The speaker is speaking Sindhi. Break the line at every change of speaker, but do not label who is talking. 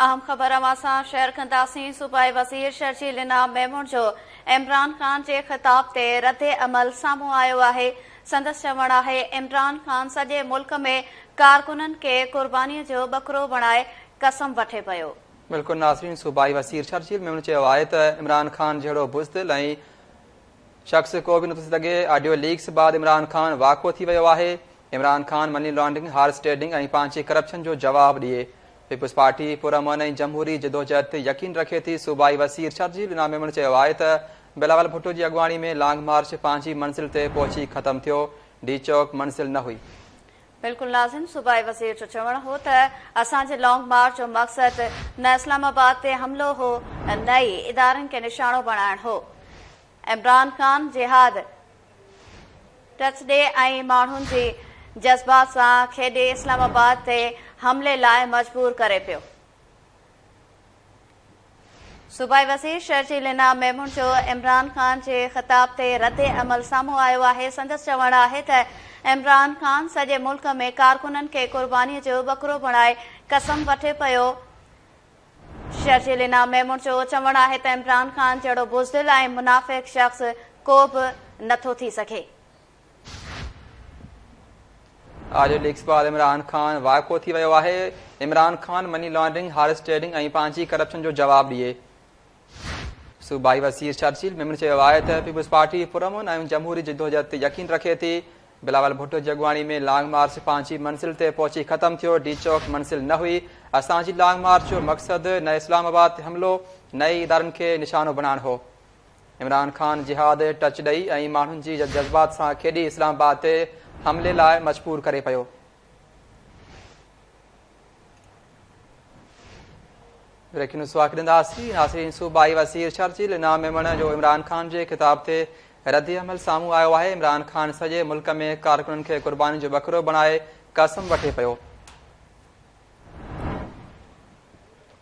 اهم خبر اوهان سان شيئر ڪنداسين، صوبائي وزير شرجيل انعام ميمڻ جو عمران خان جي خطاب تي رد عمل سامهون آيو آهي، سندس چوڻ آهي عمران خان سڄي ملڪ ۾ ڪارڪنن کي قرباني جو ٻڪرو بڻائي قسم وٺي پيو.
بلڪل ناظرين صوبائي وزير شرجيل ميمڻ چيو آهي ته عمران خان جهڙو بزدل ۽ شخص ڪو به نٿو ٿي سگهي، آڊيو ليڪس بعد عمران خان واکو ٿي ويو آهي، Imran Khan money laundering, horse trading ۽ پنهنجي ڪرپشن جو جواب ڏئي. پيپلز پارٽي پرامن ۽ جمهوري جدوجهد تي يقين رکي ٿي، صوبائي وزير شرجيل انعام ميمڻ چيو آهي ته بلاول ڀٽو جي اڳواڻي ۾ لانگ مارچ پنهنجي منزل تي پهچي ختم ٿيو، ڊي چوڪ منزل نه هئي.
بلڪل ناظم صوبائي وزير جو چوڻ هو ته اسان جي لانگ مارچ جو مقصد نه اسلام آباد تي حملو هو نه ئي ادارن کي نشانو بڻائڻ هو، عمران خان جهاد ٽچ ڏي ۽ ماڻهن جي جذبات سان کيڏي اسلام آباد تي حملي لاء مجبور ڪري پيو. صوبائي وزير شرجيل انعام ميمڻ جو عمران خان جي خطاب تي رد عمل سامهون آيو آهي، سندس چوڻ آهي ته عمران خان سڄي ملڪ ۾ ڪارڪنن کي قرباني جو ٻڪرو بڻائي قسم وٺي پيو، شرجيل انعام ميمڻ جو چوڻ آهي ته عمران خان جهڙو بزدل ۽ منافق شخص ڪو به نه ٿو ٿي سگهي.
آڊيو ليڪس بعد عمران خان واکو ٿي ويو آهي، Imran Khan money laundering, horse trading ۽ پنهنجي ڪرپشن جو جواب ڏئي. صوبائي وزير شرجيل ميمڻ چيو آهي ته پيپلز پارٽي پرامن ۽ جمهوري جدوجهد تي يقين رکي ٿي، بلاول ڀٽو جي اڳواڻي ۾ لانگ مارچ پنهنجي منزل تي پهچي ختم ٿيو، ڊي چوڪ منزل نه هئي، اسان جي لانگ مارچ جو مقصد نه اسلام آباد تي حملو نه ئي ادارن کي نشانو بڻائڻ هو. عمران خان جهاد ٽچ ڏئي ۽ ماڻهن جي جذبات سان کيڏي اسلام آباد تي حملي لاء مجبور ڪري پيو. بريڪنگ نيوز واقع ڏينداسين ناظرين صوبائي وزير شرجيل انعام ميمڻ جو عمران خان جي خطاب تي رد عمل سامهون آيو آهي عمران خان سڄي ملڪ ۾ ڪارڪنن کي قرباني جو ٻڪرو بڻائي قسم وٺي پيو.